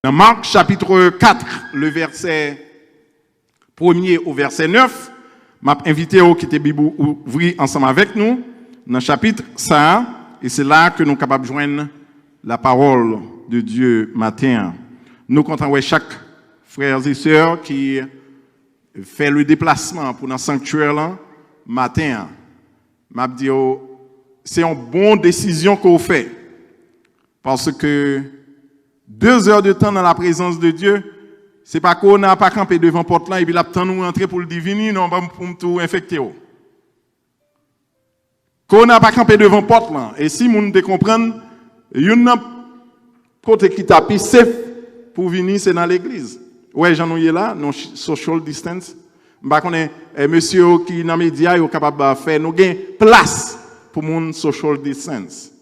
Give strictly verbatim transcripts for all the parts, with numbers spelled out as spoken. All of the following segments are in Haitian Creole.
Dans Marc chapitre quatre, le verset premier au verset neuf, m ap envite w kite Bib ou ouvri ansanm avèk nou nan chapit sa a, e se la ke nou kapab jwenn la parole de Dieu maten an. Nou kontan wè chak frères et sœurs ki fè le déplacement pou nan sanctuaire lan maten an. M ap di w, se yon bon desizyon ke w fè. Paske de zè de tan nan la prezans de Dye, se pa kowona a pa kanpe devan pòt lan epi l ap tann ou rantre pou l di vini, non, ban m pou m tou enfekte w. Kowona a pa kanpe devan pòt lan. E si moun te konprann, youn nan kote ki ta pi safe pou vini, se nan legliz. Ou wè jan nou ye la, nou ch- social distance. M pa konnen, eh, mesye yo ki nan medya yo kapab, ah, fè nou gen plas pou moun social distance,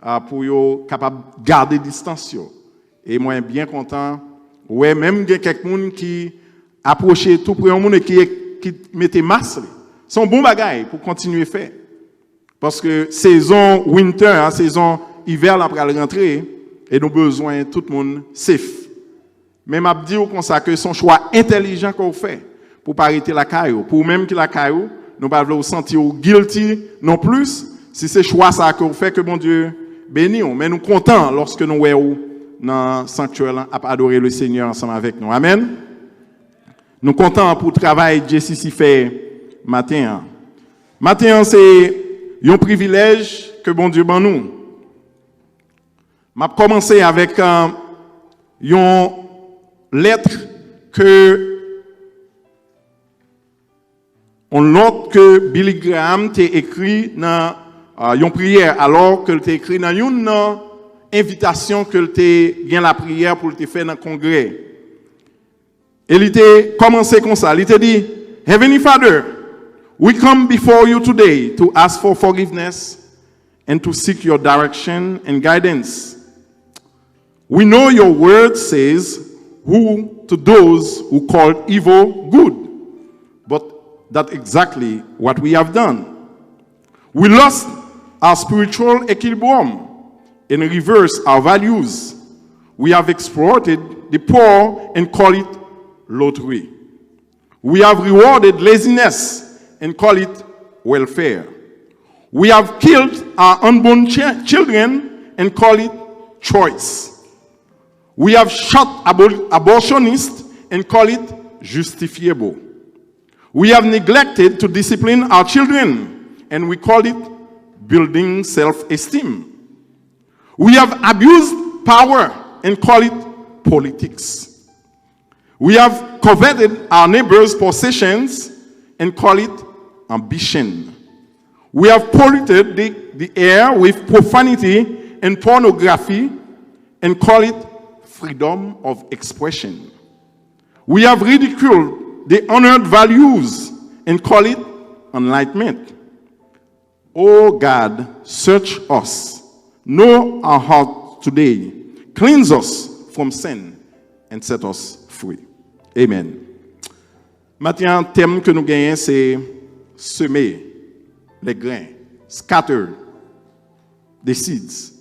ah, pou yo kapab gade distans yo. E mwen byen kontan wè menm gen kèk moun ki apwoche tou pre yon moun e ki, ki mete mas li. Se yon bon bagay pou kontinye fè. Paske sezon winter an, sezon ivè la pral rantre, e nou bezwen tout moun safe. Men m ap di w konsa ke se yon chwa entèlijan ke w fè pou pa rete lakay ou. Pou ou menm ki lakay ou, nou pa vle w santi w guilty non plis. Si se chwa sa a ke w fè, ke Bondye beni w. Men nou kontan lòske nou wè w nan sanktyè lan ap adore le Seigneur ansanm avèk nou. Amèn. Nou kontan pou travay J C C fè maten an. Maten an, se yon privilèj ke Bondye ban nou. M ap kòmanse avèk, euh, yon lèt ke, yon nòt ke Billy Graham te ekri nan, euh, yon priyè, alò ke l te ekri nan youn nan envitasyon ke l te gen lapriyè pou l te fè nan kongrè. E li te kòmanse konsa, li te di, Heavenly Father, we come before you today to ask for forgiveness and to seek your direction and guidance. We know your word says, who to those who call evil good, but that's exactly what we have done. We lost our spiritual equilibrium and reversed our values. We have exploited the poor and call it lottery. We have rewarded laziness and call it welfare. We have killed our unborn ch- children and call it choice. We have shot abol- abortionists and call it justifiable. We have neglected to discipline our children and we call it building self esteem. We have abused power and call it politics. We have coveted our neighbor's possessions and call it ambition. We have polluted the, the air with profanity and pornography and call it freedom of expression. We have ridiculed the honored values and call it enlightenment. Oh God, search us. Know our heart today. Cleanse us from sin and set us free. Amen. Maten an, tèm ke nou genyen se seme lègren, scatter the seeds.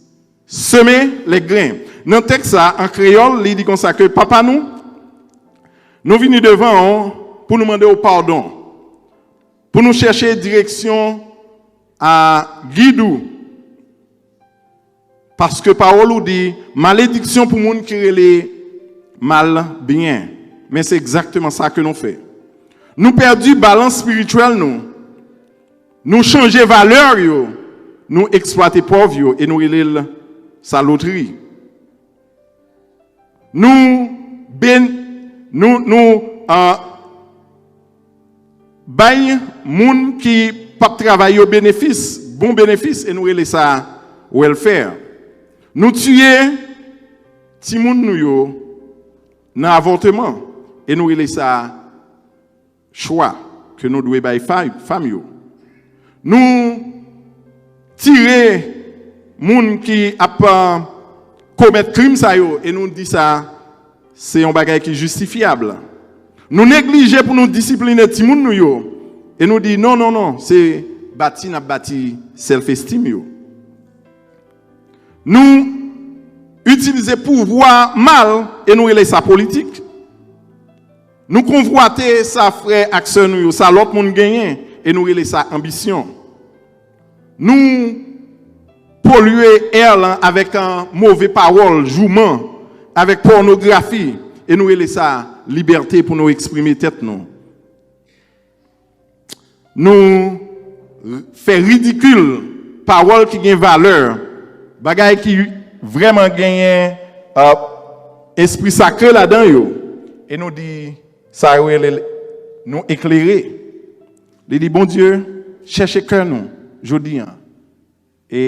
Seme lègren. Nan tèks sa, an kreyòl, li di konsa ke Papa nou, nou vini devan w pou nou mande w padon, pou nou chèche direksyon a gid ou. Paske pawòl ou di, malediksyon pou moun ki rele mal byen. Men se egzakteman sa ke nou fè. Nou pèdi balans espirityèl nou. Nou chanje valè yo. Nou eksplwate pòv yo e nou rele l sa lotri. Nou ben, nou, nou, ah, bay moun ki p ap travay yo benefis, bon benefis, e nou rele sa welfare. Nou tiye timoun nou yo nan avòteman, e nou rele sa chwa ke nou dwe bay fa- fanm yo. Nou tire moun ki ap, ah, komèt krim sa yo e nou di sa se yon bagay ki jistifyab. Nou neglije pou nou disipline timoun nou yo e nou di non, non, non, se bati n ap bati self esteem yo. Nou Itilize pouvwa mal e nou rele sa politik. Nou konvwate sa frè ak sè nou yo, sa lòt moun genyen, e nou rele sa anbisyon. Nou polye è lan avèk, uh, move pawòl, jouman, avèk pònografi, e nou rele sa libète pou nou eksprime tèt nou. Nou fè ridikil pawòl ki gen valè, bagay ki vrèman genyen, uh, espri sakre ladan yo, e nou di sa yo rele nou eklere. Li di, Bondye, chèche kè nou jodi a e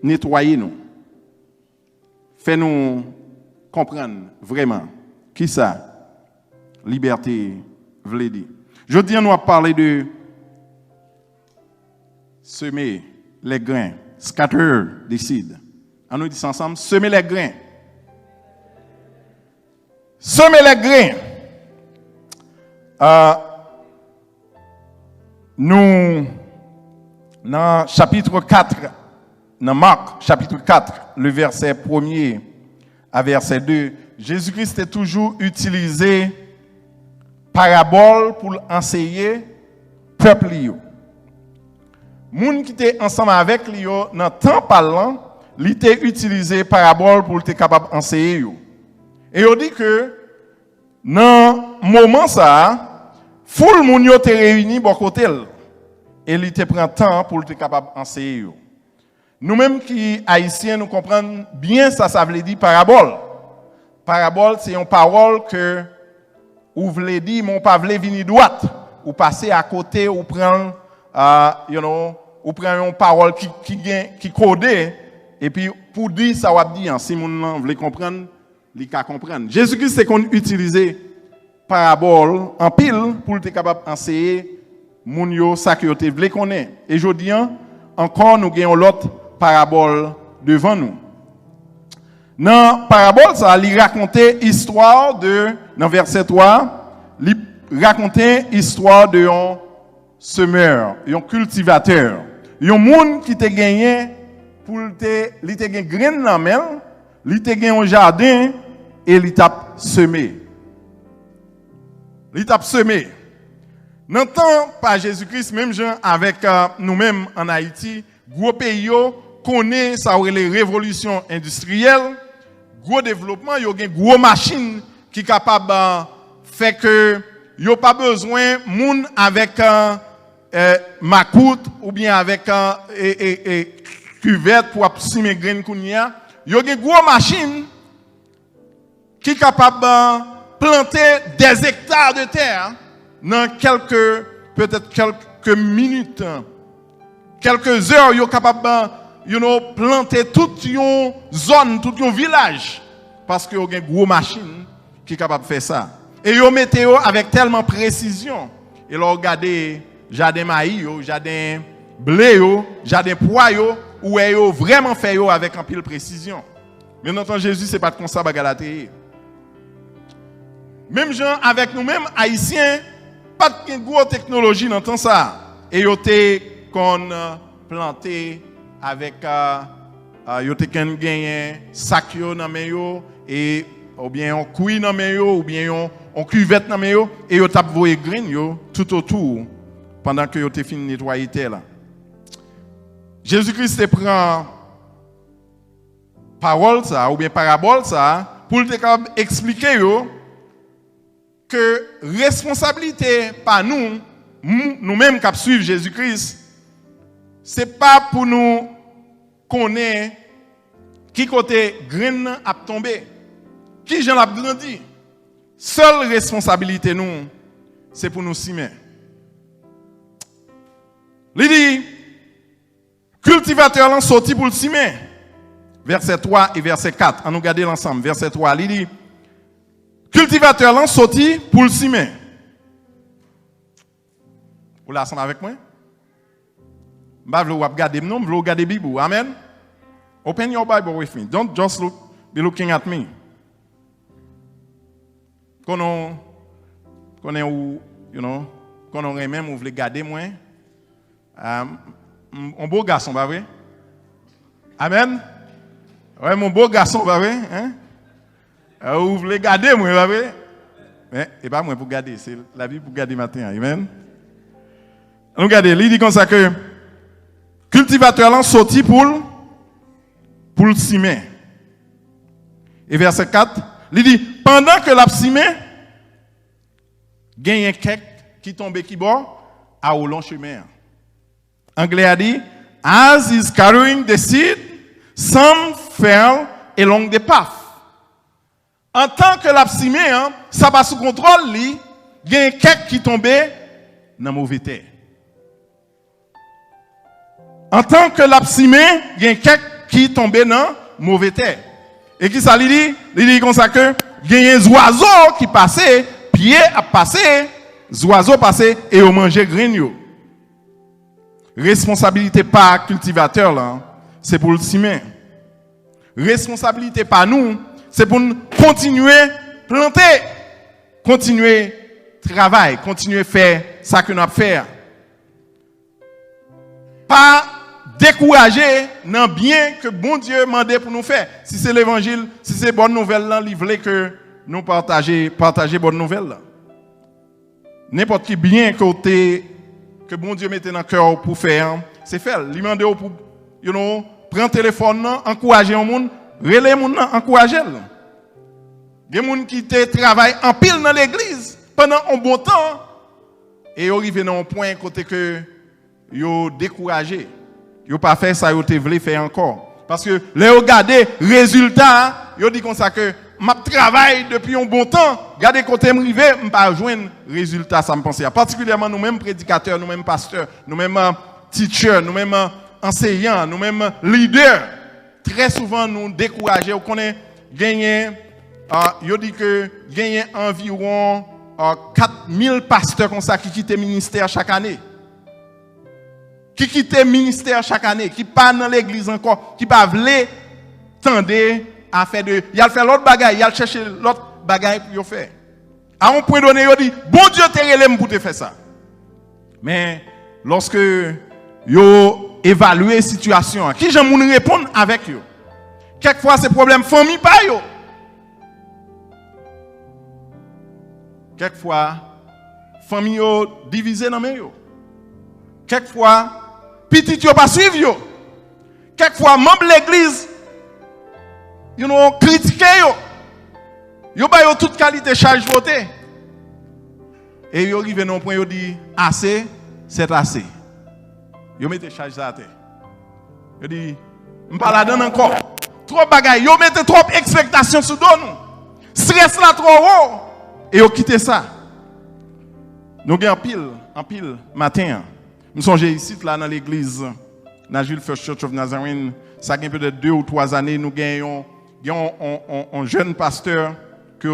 netwaye nou. Fè nou konprann vrèman kisa libète vle di. Jodi a, nou ap pale de seme lè gren, scatter the seed. An nou di sa ansanm, seme lè gren. Seme lè gren. Ah, nou, nan chapit kat, nan Mak, chapit kat, le vèsè premye a vèsè de, Jezi Kris te toujou itilize parabòl pou l anseye pèp li yo. Moun ki te ansanm avèk li yo nan tan pa l lan, li te itilize parabòl pou l te kapab anseye yo. E yo di ke nan moman sa a, foul moun yo te reyini bò kote l, e li te pran tan pou l te kapab anseye yo. Nou menm ki Ayisyen, nou konprann byen sa sa vle di parabòl. Parabòl, se yon pawòl ke ou vle di, men ou pa vle vini dwat. Ou pase akote, ou pran, ah, you know, ou pran yon pawòl ki, ki gen, ki kode, epi pou di sa w ap di an, si moun nan vle konprann, li ka konprann. Jezi Kris te konn itilize parabòl anpil pou l te kapab anseye moun yo sa ke yo te vle konnen. E jodi a, ankò, nou gen yon lòt parabòl devan nou. Nan parabòl sa, li rakonte istwa de, nan vèsè twa, li rakonte istwa de yon semè, yon kiltivatè, yon moun ki te genyen pou l te, li te gen grenn nan men l, li te gen yon jaden e li t ap seme. Li t ap seme. Nan tan pa Jezi Kris, menm jan avèk, euh, nou menm ann Ayiti, gwo peyi yo konnen sa yo rele revolisyon endistriyèl, gwo devlopman, yo gen gwo machin ki kapab, euh, fè ke yo pa bezwen moun avèk, euh, euh, makout oubyen avèk, euh, e, e, e, kivèt pou ap simen grenn kounye a. Yo gen gwo machin ki kapab, euh, plante des hectares de terre nan kèlke, petèt kèlke minit, kèlke zè, yo kapab, euh, you know, plante tout yon zòn, tout yon vilaj, paske yo gen gwo machin ki kapab fè sa. E yo mete yo avèk tèlman presizyon. E lè w gade jaden mayi yo, jaden ble yo, jaden pwa yo, ou wè yo vrèman fè yo avèk anpil presizyon. Men nan tan Jezi, se pa t konsa bagay la te ye. Menm jan avèk nou menm, Ayisyen, pa t gen gwo teknoloji nan tan sa a. E yo te konn plante avèk, a, a, yo te konn genyen sak yo nan men yo, e, oubyen yon kwi nan men yo, oubyen yon, yon kivèt nan men yo, e yo t ap voye grenn yo toutotou pandan ke yo te fin netwaye tè la. Jezi Kris te pran pawòl sa a, oubyen parabòl sa a, pou l te kapab eksplike yo ke responsablite pa nou, nou, nou menm k ap swiv Jezi Kris, se pa pou nou konnen ki kote grenn nan ap tonbe, ki jan l ap grandi. Sèl responsabilite nou, se pou nou simen. Li di, kiltivatè lan soti pou l simen. Vèsè twa e vèsè kat. Ann nou gade l ansanm. Vèsè twa, li di, kiltivatè lan soti pou l simen. Ou la ansanm avèk mwen? M pa vle w ap gade m non, m vle w gade Bib ou. Amen. Open your Bible with me. Don't just look, be looking at me. Konnen, konnen ou, you know, konnen w renmen m, ou vle gade mwen. Ah, m, m, on bo gason, pa vre? Amen. Wè, mon bo gason, pa vre? Hein? Ah, ou vle gade mwen, pa vre? Men, e pa mwen pou gade, se Labib pou gade maten an. Amen. Nou gade, li di konsa ke kiltivatè lan soti pou l, pou l simen. E vèsè kat, li di, pandan ke l ap simen, genyen kèk ki tonbe ki bò, a olon chemen an. Anglè a di, as he's carrying the seed, some fell along the path. Antan ke l ap simen an, sa pa sou kontwòl li, gen kèk ki tonbe nan move tè. Antan ke l ap simen, gen kèk ki tonbe nan move tè. E ki sa li di? Li di konsa ke genyen zwazo ki pase, pye ap pase, zwazo pase e yo manje grenn yo. Responsabilite pa kiltivatè lan, se pou l simen. Responsabilite pa nou, se pou n kontinye plante, kontinye travay, kontinye fè sa ke n ap fè a. Pa dekouraje nan byen ke Bondye mande pou nou fè. Si se levanjil, si se bòn nouvèl lan, li vle ke nou pataje, pataje bòn nouvèl lan. Nenpòt ki byen ke w te, ke Bondye mete nan kè w pou fè an, se fè l. Li mande w pou, you know, pran telefòn nan, ankouraje yon moun, rele moun nan, ankouraje l. Gen moun ki te travay anpil nan legliz pandan yon bon tan, e yo rive nan yon pwen kote ke yo dekouraje. Yo pa fè sa yo te vle fè ankò. Paske lè yo gade rezilta a, yo di konsa ke, m ap travay depi yon bon tan, gade kote m rive, m pa jwenn rezilta sa m panse a. Patikilyèman nou menm predikatè, nou menm pastè, nou menm, euh, teacher, nou menm, euh, anseyan, nou menm, euh, lidè. Trè souvan nou dekouraje. Ou konnen genyen, ah, yo di ke genyen anviwon, ah, kat mil pastè konsa ki kite ministè chak ane. Ki kite ministè chak ane, ki pa nan legliz ankò, ki pa vle tande afè de, y al fè lòt bagay, y al chèche lòt bagay pou yo fè. A yon pwen done, yo di, Bondye te rele m pou te fè sa. Men, lòske yo evalye sitiyasyon an, ki jan moun reponn avèk yo? Kèk fwa, se pwoblèm fanmi pa yo. Kèk fwa, fanmi yo divize nan men yo. Kèk fwa, pitit yo pa swiv yo. Kèk fwa, manm legliz, you know, kritike yo. Yo ba yo tout kalite chaj pote. E yo rive nan yon pwen, yo di, ase, c'est assez. Yo mete chaj sa atè. Yo di, m pa ladann ankò. Twòp bagay. Yo mete twòp ekspektasyon sou do nou. Strès la twò wo. E yo kite sa. Nou gen anpil, anpil maten an. M sonje isit la nan legliz Nashville First Church of Nazarene, sa gen petèt de ou twa zane, nou gen yon, gen yon, yon, yon, yon jèn pastè ke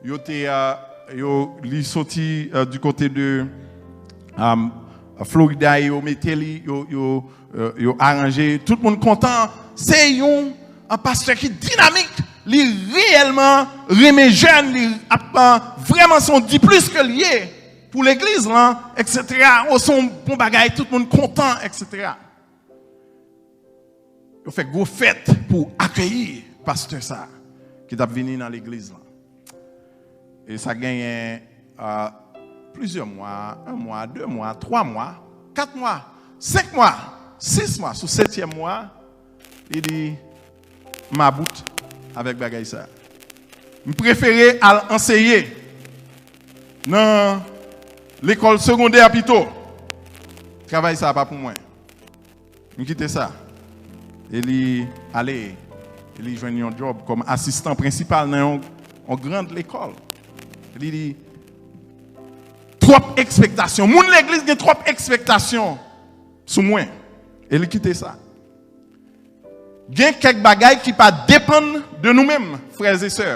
yo te, euh, yo, li soti, euh, du côté de, euh, Florida, e yo mete li, yo, yo, euh, yo aranje. Tout moun kontan. Se yon, yon pastè ki dinamik. Li reyèlman renmen jèn. Li ap, euh, vrèman se yon di plis ke li ye pou legliz lan, et cetera. O, se yon bon bagay, tout moun kontan, et cetera. Yo fè gwo fèt pou akeyi pastè sa ki t ap vini nan legliz lan. E sa genyen, euh, plizyè mwa, en mwa, de mwa, twa mwa, kat mwa, senk mwa, sis mwa, sou setyèm mwa, li di, m about avèk bagay sa. M prefere al anseye nan lekòl segondè pito. Travay sa pa pou mwen. M kite sa. E li ale, e li jwenn yon djòb kòm asistan prensipal nan yon, yon grand lekòl. Li di, twòp ekspektasyon. Moun legliz gen twòp ekspektasyon sou mwen. E li kite sa. Gen kèk bagay ki pa depann de nou menm, frè e sè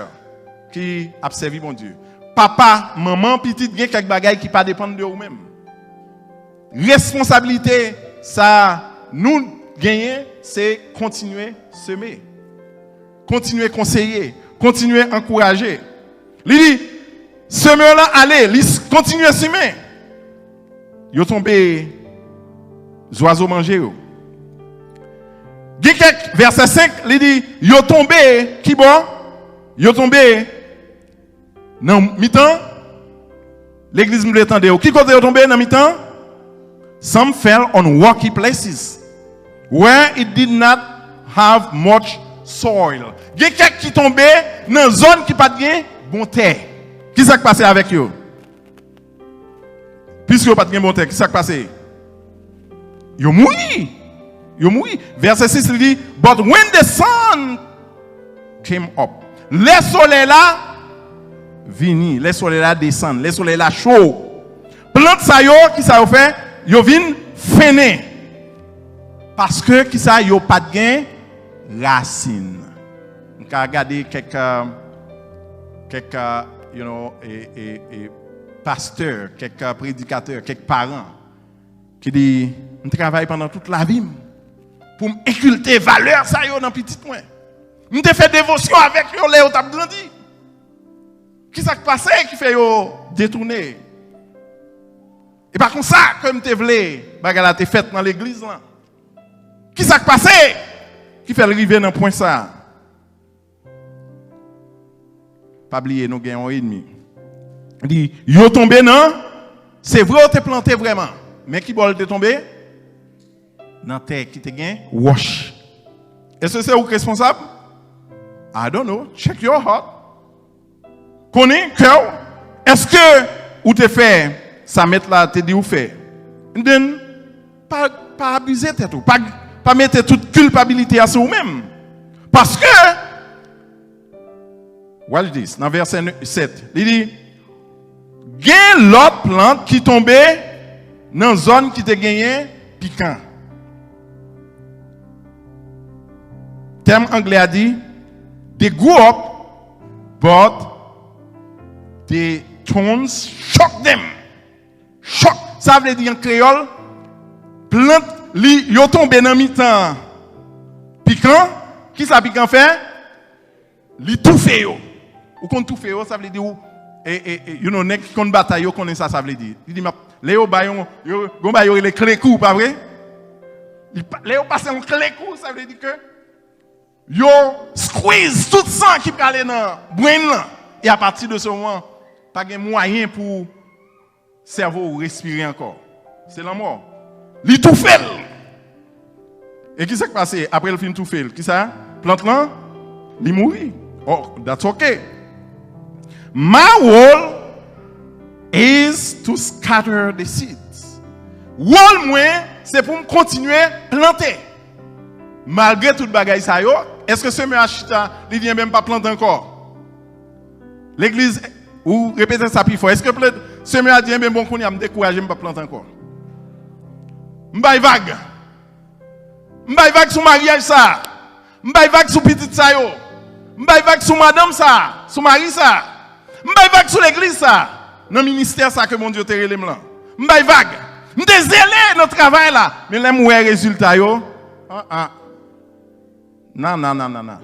ki ap sèvi Bondye. Papa, manman, pitit, gen kèk bagay ki pa depann de ou menm. Responsabilite sa nou genyen, se kontinye seme, kontinye konseye, kontinye ankouraje. Li di, semè lan ale, li s-, kontinye simen. Yo tonbe, zwazo manje yo. Gen kèk, vèsè senk, li di, yo tonbe, ki bò? Yo tonbe nan mitan legliz, m vle tande yo. Ki kote yo tonbe nan mitan? Some fell on rocky places where it did not have much soil. Gen kèk ki tonbe nan zòn ki pa t gen bon tè. Ki sa k pase avèk yo? Piske yo pa t gen bon tè, ki sa k pase? Yo mouri. Yo mouri. Vèsè sis li di, "But when the sun came up." Lè solèy la vini, lè solèy la desann, lè solèy la cho, plant sa yo, ki sa yo fè? Yo vin fennen. Paske, ki sa, yo pa t gen rasin. M ka gade kèk, euh, kèk, euh, you know, e, e, e, pastè, kèk, euh, predikatè, kèk paran ki di, "M travay pandan tout lavi m pou m enkilte valè sa yo nan pitit mwen. M te fè devosyon avèk yo lè yo t ap grandi. Ki sa k pase ki fè yo detounen? E pa konsa ke m te vle bagay la te fèt nan legliz lan. Ki sa k pase ki fè l rive nan pwen sa a?" Pa bliye, nou gen yon enmi. Li di, yo tonbe nan, se vre, yo te plante vrèman. Men ki bò l te tonbe? Nan tè ki te gen wòch. Èske se ou k responsab? I don't know. Check your heart. Konnen kè w. Èske ou te fè sa mèt la te di w fè? And then, pa, pa abize tèt ou. Pa, pa mete tout kilpabilite a sou ou menm. Paske, watch this, nan vèsè sèt, li di, gen lòt plant ki tonbe nan zòn ki te genyen pikan. Tèm anglè a di, "They grew up, but the thorns choked them." Chòk, sa vle di an kreyòl, plant li, yo tonbe nan mitan pikan. Ki sa pikan fè? Li toufe yo. Ou konn toufe yo, sa vle di ou, e, e, e, you know, nèg ki konn batay, yo konnen sa sa vle di. Li di, "M ap," lè yo ba yon, yo, gon ba yo rele klekou, pa vre? Li pa, lè yo pase yon klekou, sa vle di ke yo squeeze tout san ki prale nan brain lan. E apati de se moman, pa gen mwayen pou sèvo ou respire ankò. Se lanmò. Li toufe l. E ki sa k pase apre l fin toufe l? Ki sa? Plant lan, li mouri. Oh, that's okay. My role is to scatter the seeds. Wòl mwen, se pou m kontinye plante. Malgre tout bagay sa yo, èske semè a chita, li di, "Enben, m pa plante ankò"? Legliz, ou repete sa pi fò. Èske plant, semè a di, "Enben, bon, kounye a, m dekouraje, m p ap plante ankò. M bay vag. M bay vag sou maryaj sa a. M bay vag sou pitit sa yo. M bay vag sou madanm sa a, sou mari sa a. M bay vag sou legliz sa a, nan ministè sa a ke Bondye te rele m lan. M bay vag. M te zele nan travay la. Men lè m wè rezilta yo, an, an. Nan, nan, nan, nan, nan."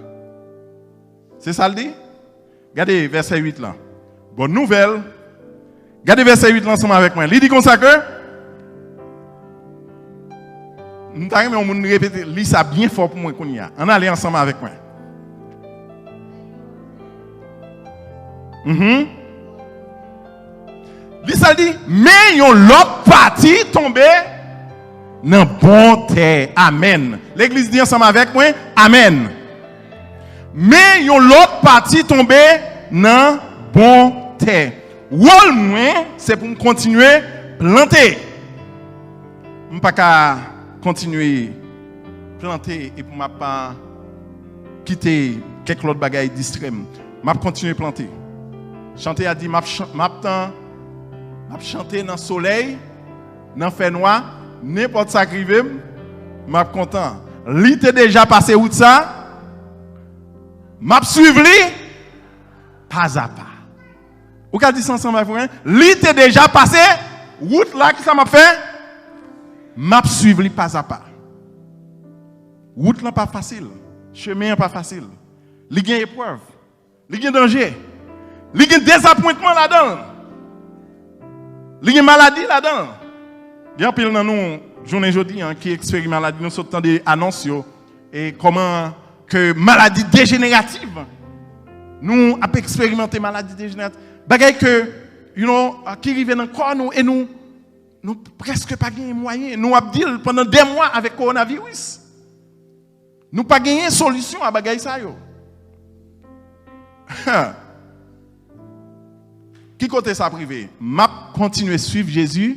Se sa l di? Gade vèsè uit lan. Bòn nouvèl. Gade vèsè uit lan ansanm avèk mwen. Li di konsa ke, m ta renmen yon moun repete, li sa byen fò pou mwen kounye a. Ann ale ansanm avèk mwen. Mhm. Li sa l di, men yon lòt pati tonbe nan bon tè. Amèn. Legliz di ansanm avèk mwen, amèn. Men yon lòt pati tonbe nan bon tè. Wòl mwen, se pou m kontinye plante. M pa ka kontinye plante epi m ap, a, kite kèk lòt bagay distrè m. M ap kontinye plante. Chante a di, m ap chan-, m ap tan, m ap chante nan solèy, nan fènwa, nenpòt sa k rive m, m ap kontan. Li te deja pase wout sa, m ap swiv li, pa a pa. Ou ka di sa ansanm avèk mwen? Li te deja pase wout la, ki sa m ap fè? M ap swiv li pa a pa. Wout lan pa fasil. Chemen an pa fasil. Li gen eprèv. Li gen danje. Li gen dezapwentman ladan l. Li gen maladi ladan l. Gen anpil nan nou, jounen jodi a, ki espere maladi. Nou sot tande anons yo. e kòman ke maladi dejenerativ, nou ap eksperimante maladi dejenerativ, bagay ke, you know, ki rive nan kò nou e nou, nou prèske pa genyen mwayen. Nou ap deal pandan dè mwa avèk kowonaviris. Nou pa genyen solisyon a bagay sa yo. Ki kote sa ap rive? M ap kontinye swiv Jezi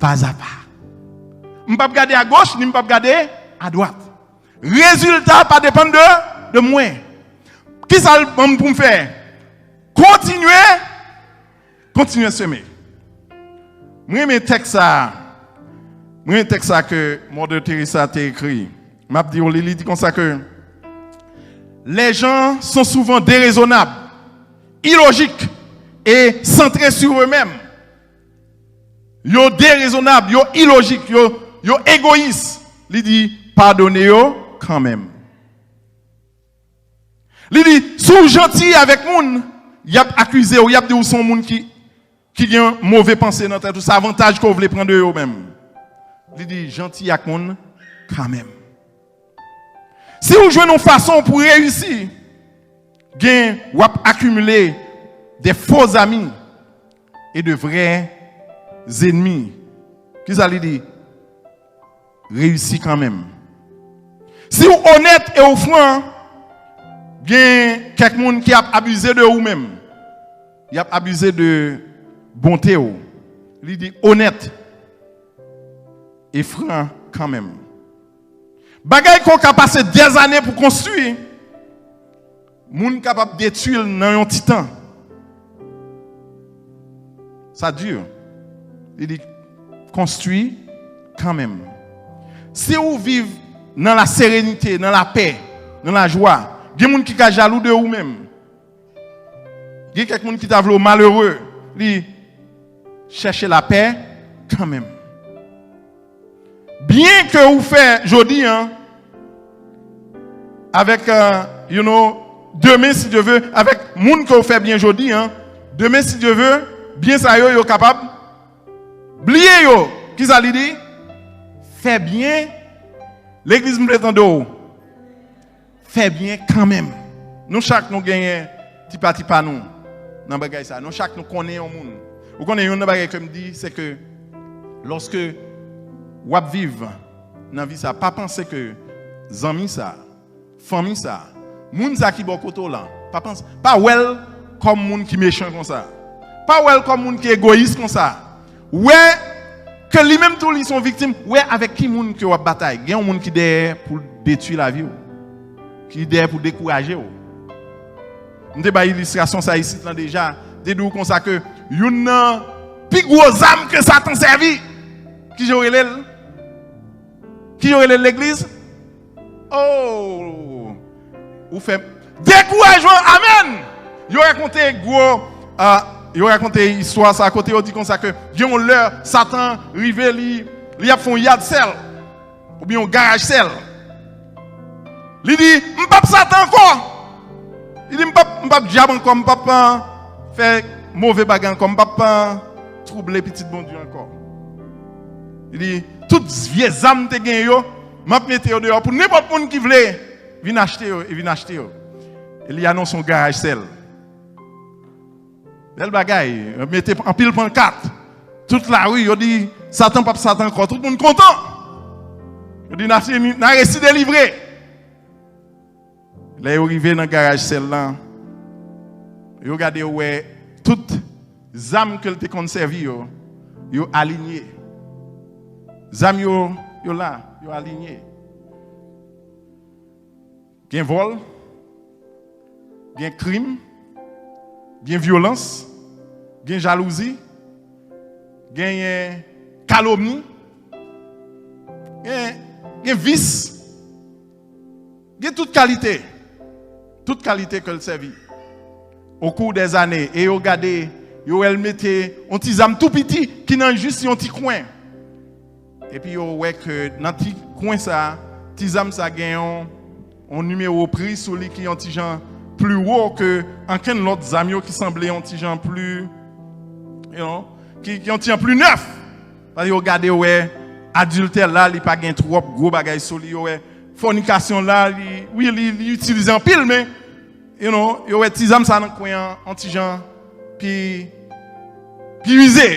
pazapa. M p ap gade agoch, ni m p ap gade adwat. Rezilta pa depann de, de mwen. Kisa l ban m pou m fè? Kontinye, kontinye seme. Mwen renmen tèks sa. Mwen renmen tèks sa ke Mother Teresa te ekri. M ap di w li, li di konsa ke les gens sont souvent déraisonnables, illogiques et centrés sur eux-mêmes. Yo derezonab, yo ilojik, yo, yo egoyis. Li di, padone yo kanmenm. Li di, si w janti avèk moun, y ap akize w, y ap di w se yon moun ki, ki gen move panse nan tèt ou, se avantaj ke w vle pran de yo menm. Li di, janti ak moun kanmenm. Si w jwenn yon fason pou reyisi, gen, w ap akimile de fo zami e de vrè zenmi. Kisa li di? Reyisi kanmenm. Si w onèt e w fran, gen kèk moun ki ap abize de ou menm. Y ap abize de bonte w. Li di onèt e fran kanmenm. Bagay ke w ka pase dèzane pou konstwi, moun kapab detwi l nan yon ti tan. Sa di. Li di, konstwi kanmenm. Si w viv nan laserenite, nan lapè, nan lajwa, gen moun ki ka jalou de ou menm. Gen kèk moun ki ta vle w malere, li chèche lapè kanmenm. Byen ke ou fè jodi a, avèk, euh, you know, demen, si Dye ve, avèk moun ke ou fè byen jodi a, demen, si Dye ve, byen sa yo, yo kapab bliye yo. Kisa li di? Fè byen, legliz m vle tande w. Fè byen kanmenm. Nou chak nou genyen tipa tipa nou nan bagay sa. Nou chak nou konnen yon moun. Ou konnen youn nan bagay ke m di, se ke lòske w ap viv nan vi sa, pa panse ke zanmi sa, fanmi sa, moun sa ki bò kote w lan, pa panse, pa wè l kòm moun ki mechan konsa. Pa wè l kòm moun ki egoyis konsa. Wè ke li menm tou li se yon viktim. Wè avèk ki moun ke w ap batay. Gen yon moun ki dèyè pou detwi lavi w. Ki dèyè pou dekouraje w. M te bay ilistrasyon sa isit lan deja. Te di w konsa ke youn nan pi gwo zam ke Satan sèvi. Kijan w rele l? Kijan w rele l legliz? Oh! Ou fè dekourajman, amèn! Yo rakonte gwo, ah, yo rakonte istwa sa kote yo di konsa ke gen yon lè Satan rive li, li ap fè yon yad sèl, oubyen yon garaj sèl. Li di, m p ap Satan ankò. Li di, m p ap, m p ap dyab ankò, m p ap, ah, fè move bagay ankò, m p ap, ah, twouble pitit Bondye ankò. Li di, tout vye zam m te gen yo, m ap mete yo deyò pou nenpòt moun ki vle vin achte yo, e vin achte yo. E li anonse yon garaj sèl. Bèl bagay, yo mete anpil pankat. Tout lari, yo di, Satan p ap Satan ankò. Tout moun kontan. Yo di, n a fini, n a resi delivre. Lè yo rive nan garaj sèl lan, yo gade, yo wè tout zam ke l te konn sèvi yo, yo alinye. Zam yo, yo la, yo alinye. Gen vòl, gen krim, gen vyolans, gen jalouzi, genyen kalomni, gen, gen vis, gen tout kalite, tout kalite ke l sèvi. Okou dèzane, e yo gade, yo wè l mete yon ti zam tou piti ki nan jis yon ti kwen. Epi yo wè ke nan ti kwen sa, ti zam sa gen yon, yon nimewo pri sou li ki yon ti jan pli wo ke ankenn lòt zam yo ki sanble yon ti jan pli, you know, ki, ki yon ti jan pli nèf. Paske yo gade, yo wè adiltè la, li pa gen twòp gwo bagay sou li, yo wè fònikasyon la, li, wi, li, li itilize anpil, men, you know, yo wè ti zam sa nan kwen an, yon ti jan pi, pi ize,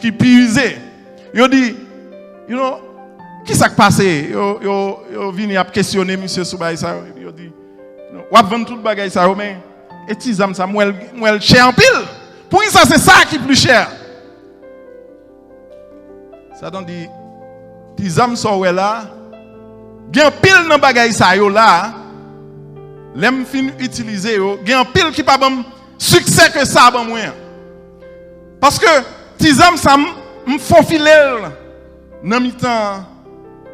ki pi ize. Yo di, you know, ki sa k pase? Yo, yo, yo vini ap kesyone misye sou bagay sa yo. Yo di, w ap vann tout bagay sa yo, men e ti zam sa, m wè l, m wè l chè anpil. Poukisa se sa ki pli chè? Satan di, ti zam sa w wè la, gen anpil nan bagay sa yo la, lè m fin itilize yo, gen anpil ki pa ban m siksè ke sa ban mwen an. Paske ti zam sa, m, m fofile l nan mitan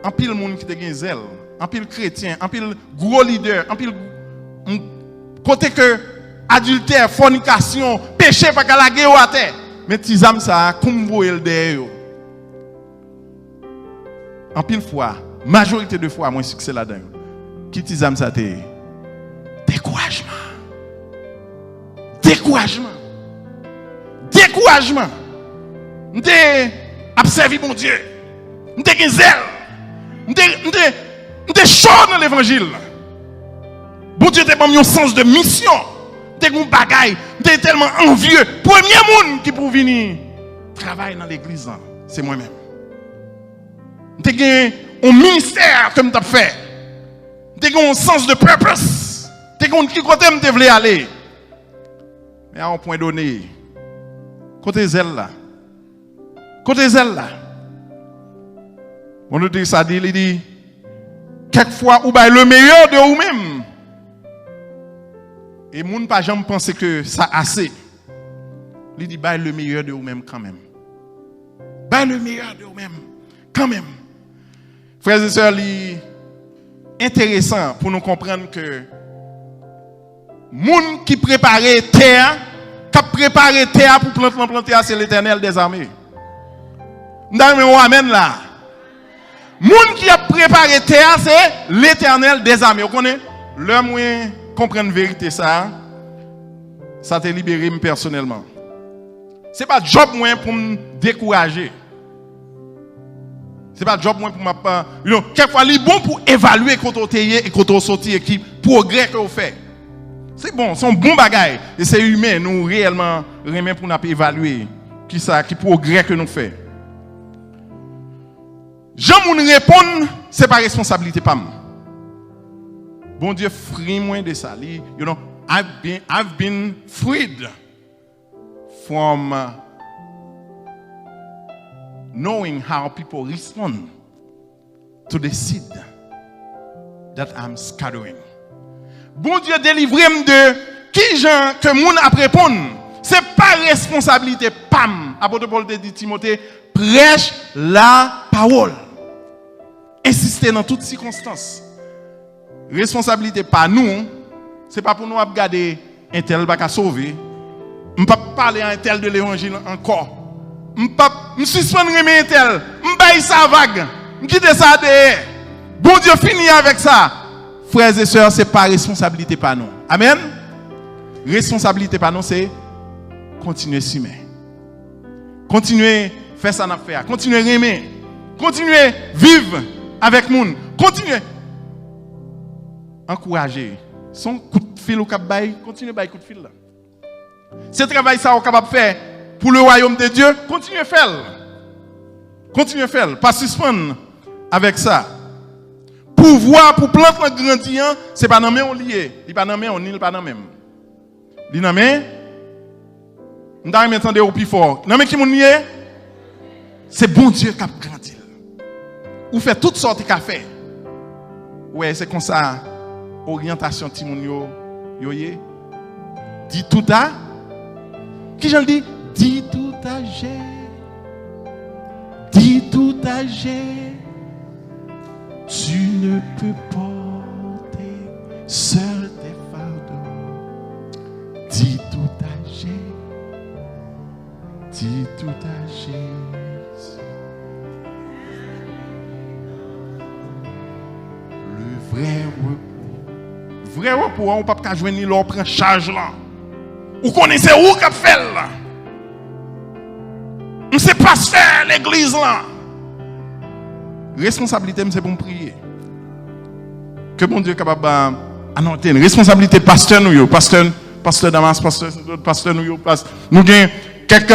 anpil moun ki te gen zèl, anpil kretyen, anpil gwo lidè, anpil, m, kote ke adiltè, fònikasyon, peche pa ka lage yo atè. Men ti zam sa a, kou m voye l dèyè yo. Anpil fwa, majorite de fwa, mwen siksè ladan yo. Ki ti zam sa te ye? Dekourajman. Dekourajman. Dekourajman. M te ap sèvi Bondye. M te gen zèl. M te, m te, m te cho nan levanjil. Bondye te ban m yon sans de misyon. M te gen yon bagay. M te tèlman anvye. Premye moun ki pou vini travay nan legliz lan, se mwen menm. M te gen yon ministè ke m t ap fè. M te gen yon sans de purpose. M te konn ki kote m te vle ale. Men a yon pwen done, kote zèl la? Kote zèl la? Bon, nou di sa di, li di, kèk fwa ou bay le meyè de ou menm. E moun pa janm panse ke sa ase. Li di, bay le meyè de ou menm kanmenm. Bay le meyè de ou menm kanmenm. Frè e sè, li enteresan pou nou konprann ke moun ki prepare tè a, k ap prepare tè a pou plant lan plante a, se Letènèl dèzame. M ta renmen yon amèn la. Moun ki ap prepare tè a, se Letènèl dèzame. Ou konnen, lè mwen konprann verite sa a, sa te libere m pèsonèlman. Se pa djòb mwen pou m dekouraje. Se pa djòb mwen pou m ap, you know, kèk fwa li bon pou evalye kote w te ye e kote w soti e ki pwogrè ke w fè. Se bon, se yon bon bagay. E se imen, nou reyèlman renmen pou n ap evalye kisa, ki pwogrè ke nou fè. Jan moun reponn, se pa responsablite pa m. Bondye fri mwen de sa. Li, you know, I've been, I've been freed from, uh, knowing how people respond to the seed that I'm scattering. Bondye delivre m de ki jan ke moun ap reponn. Se pa responsablite pa m. Apot Pòl te di Timote, prèch la pawòl. Ensiste nan tout sikonstans. Responsablite pa nou, se pa pou nou ap gade entèl pa ka sove. M p ap pale a entèl de levanjil ankò. M p ap, m sispann renmen entèl. M bay sa vag. M kite sa dèyè. Bondye fini avèk sa. Frè e sè, se pa responsablite pa nou. Amèn. Responsablite pa nou, se kontinye simen. Kontinye fè sa n ap fè a. Kontinye renmen. Kontinye viv avèk moun. Kontinye ankouraje. Se yon kout fil ou k ap bay, kontinye bay kout fil la. Se travay sa ou kapab fè pou le wayòm de Dye, kontinye fè l. Kontinye fè l. Pa sispann avèk sa. Pouvwa pou plant lan grandi an, se pa nan men w li ye. Li pa nan men w, ni l pa nan men m. Li nan men, m ta renmen tande w pi fò. Nan men ki moun li ye? Se Bondye k ap grandi l. Ou fè tout sa w te ka fè. Ou wè, se konsa oryantasyon timoun yo, yo ye. Dis tout à, ki jan l di? Dis tout à Jésus. Dis tout à Jésus. Tu ne peux porter seul tes fardeaux. Dis tout à Jésus. Dis tout à Jésus. Le vrai repos. Vrè repo a, ou p ap ka jwenn li lè w pran chaj lan. Ou konnen se ou k ap fè l. M se pastè legliz lan. Responsablite m se pou m priye. Ke Bondye kapab anointen n. Responsablite pastè nou yo, pastè, pastè Damas, pastè Sentod, pastè nou yo, pas, nou gen kèk,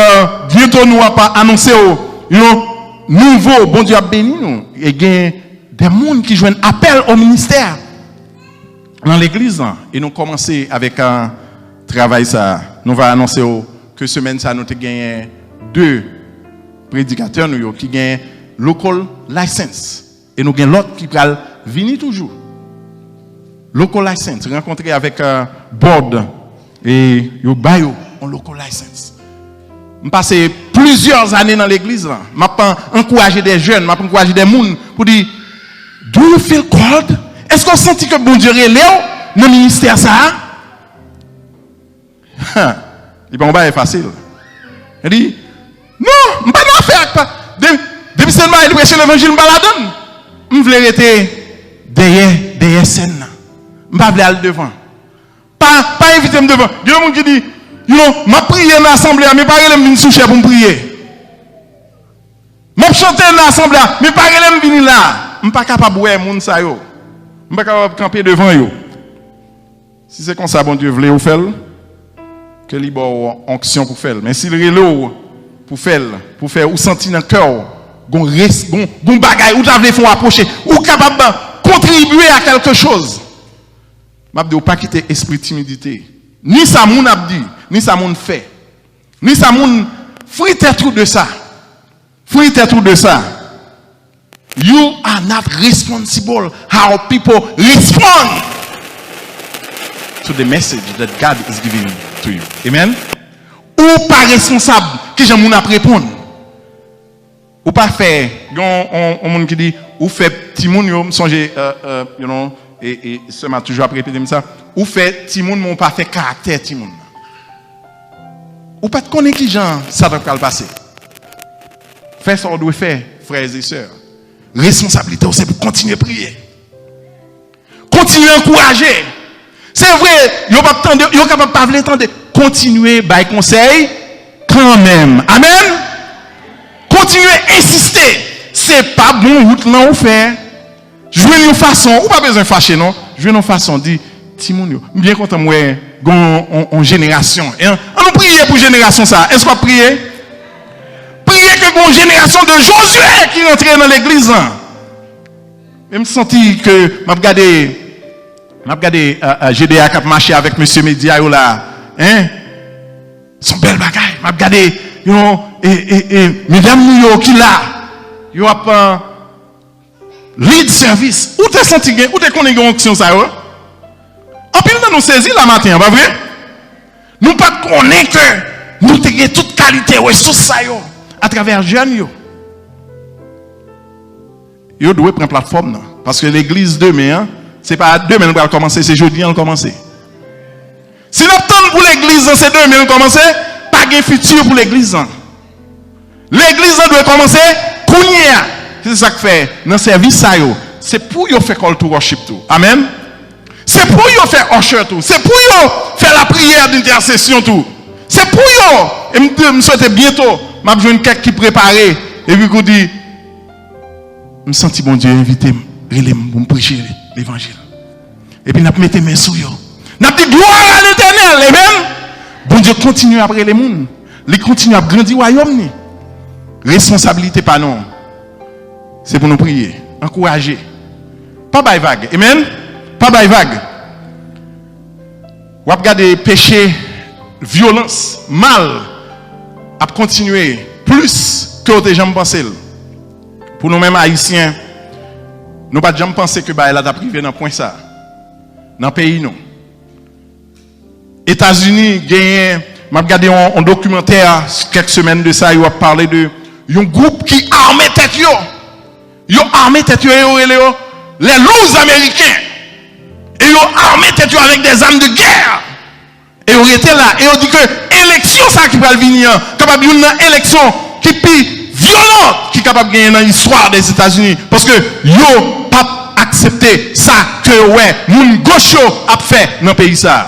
byento nou ap anonse yo, yon nouvo, Bondye ap beni nou. E gen de moun ki jwenn apèl o ministè nan legliz lan. E nou kòmanse avèk travay sa. Nou va anonse yo ke semèn sa nou te genyen de predikatè nou yo ki gen local license. E nou gen lòt ki pral vini toujou. Local license, rankontre avèk board e yo ba yo yon local license. M pase plizyè ane nan legliz lan. M ap ankouraje de jèn, m ap ankouraje de moun pou di, "Do you feel called?" Èske w santi ke Bondye rele w nan ministè sa a? Li pa yon bagay fasil. Li di, "Non, m pa nan afè ak pa. De, depi se yon bagay li preche levanjil, m pa ladann. M vle rete dèyè, dèyè sèn nan. M pa vle al devan. Pa, pa envite m devan." Gen yon moun ki di, "You know, m ap priye nan asanble a, men pa rele m vin sou chè pou m priye. M ap chante nan asanble a, men pa rele m vini la." M pa kapab wè moun sa yo. M pa kapab kanpe devan yo. Si se konsa Bondye vle ou fè l, ke li ba w onksyon pou fè l. Men si l rele w pou fè l, pou fè ou santi nan kè w, gon res, gon, gon bagay, ou ta vle fè w apwoche, ou kapab kontribye a kèlke choz. M ap di w, pa kite espri timidite, ni sa moun ap di, ni sa moun fè, ni sa moun, fri tèt ou de sa. Fri tèt ou de sa. You are not responsible how people respond to the message that God is giving to you. Amen? Ou pa responsab kijan moun ap reponn. Ou pa fè, gen yon, yon, yon moun ki di, ou fè timoun yo, m sonje, euh, euh, you know, e, e sè m a toujou ap repete m sa, ou fè timoun, men ou pa fè karaktè timoun nan. Ou pa t konnen kijan sa t ap pral pase. Fè sa w dwe fè, frè e sè. Responsablite w se pou kontinye priye. Kontinye ankouraje. Se vre, yo p ap tande, yo kapab pa vle tande. Kontinye bay konsèy kanmenm. Amèn. Kontinye ensiste. Se pa bon wout lan ou fè. Jwenn yon fason, ou pa bezwen fache non. Jwenn yon fason, di, "Timoun yo, m byen kontan m wè gon on, on jenerasyon." An nou priye pou jenerasyon sa. Èske w ap priye? Priye ke gon jenerasyon de Josué ki rantre nan legliz lan. E m santi ke m ap gade, m ap gade, euh, euh, G D A k ap mache avèk mesye medya yo la. Hein? Se yon bèl bagay. M ap gade, you know, e, e, e, medam nou yo ki la, yo ap, euh, lead service. Ou te santi gen, ou te konnen gen onksyon sa yo? Anpil nan nou sezi la maten an, pa vre? Nou pa t konnen ke nou te gen tout kalite resous sa yo atravè jèn yo. Yo dwe pran platfòm nan. Paske legliz demen an, se pa demen l pral kòmanse, se jodi an l kòmanse. Si n ap tann pou legliz lan se demen l kòmanse, pa gen fiti pou legliz lan. Legliz lan dwe kòmanse kounye a. Se sa k fè, nan sèvis sa yo, se pou yo fè call to worship tou. Amèn. Se pou yo fè usher tou. Se pou yo fè lapriyè dentèsesyon tou. Se pou yo. E m, m swete byento, m ap jwenn kèk ki prepare. Epi kou di, "M santi Bondye envite m, rele m pou m preche levanjil." Epi n ap mete men sou yo. N ap di, "Gloire à l'Éternel." Amen. Bondye kontinye ap rele moun. Li kontinye ap grandi wayòm ni. Responsablite pa nou, se pou nou priye, ankouraje. Pa bay vag. Amen. Pa bay vag. W ap gade peche, vyolans, mal ap kontinye plis ke w te janm panse l. Pou nou menm Ayisyen, nou pa t janm panse ke bagay la t ap rive nan pwen sa, nan peyi nou. Etazini genyen, m ap gade yon, yon dokimantè kèk semèn de sa, yo ap pale de yon gwoup ki ame tèt yo. Yo ame tèt yo e yo rele yo les loups américains. E yo ame tèt yo avèk des armes de guerre. E yo rete la. E yo di ke eleksyon sa ki pral vini an kapab youn nan eleksyon ki pi vyolan ki kapab genyen nan istwa des États-Unis. Paske yo p ap aksepte sa ke yo wè moun goch yo ap fè nan peyi sa.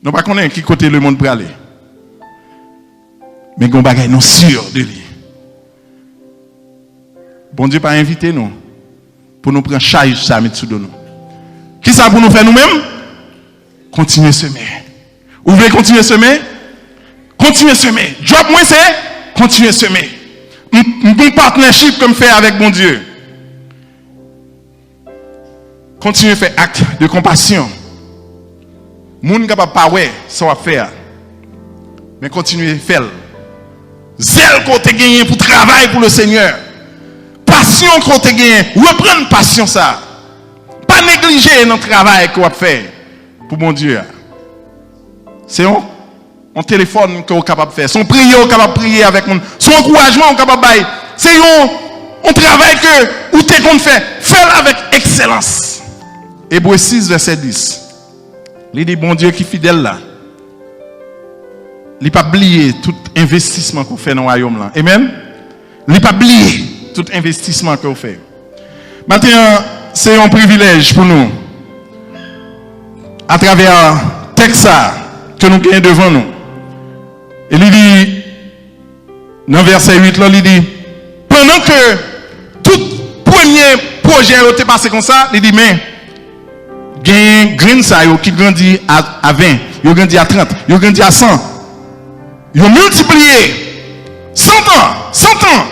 Nou pa konnen ki kote lemonn prale. Men gen yon bagay nou si de li. Bondye pa envite nou pou nou pran chaj sa met sou do nou. Kisa pou nou fè nou menm? Kontinye semen. Ou vle kontinye semen? Kontinye semen. Djòb mwen se kontinye semen. M, m gon partnership ke m fè avèk Bondye. Kontinye fè ak de konpasyon. Moun kapab pa wè sa w ap fè a, men kontinye fè l. Zèl ke w te genyen pou travay pou Lesenyè, pasyon ke w te genyen, reprann pasyon sa a. Pa neglije nan travay ke w ap fè pou Bondye a. Se yon, yon telefòn ke w kapab fè. Se yon priyè w kapab priye avèk moun. Se yon ankourajman w kapab bay. Se yon, yon travay ke ou te konn fè. Fè l avèk ekselans. Ebre sis, vèsè dis. Li di, Bondye ki fidèl la, li p ap bliye tout envestisman ke w fè nan wayòm lan. Amèn. Li p ap bliye tout envestisman ke w fè. Maten an, se yon privilèj pou nou, atravè tèks sa a ke nou genyen devan nou. E li di, nan vèsè uit lan, li di, pandan ke tout premye pwojè yo te pase konsa, li di, men, genyen grenn sa yo ki grandi a, a ven, yo grandi a trant, yo grandi a san. Yo miltipliye san tan, san tan,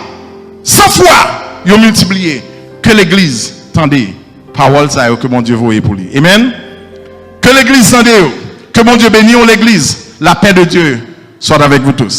san fwa, yo miltipliye. Ke legliz tande pawòl sa yo ke Bondye voye pou li. Amèn. Ke legliz tande yo. Ke Bondye beni w, legliz. La paix de Dieu soit avec vous tous.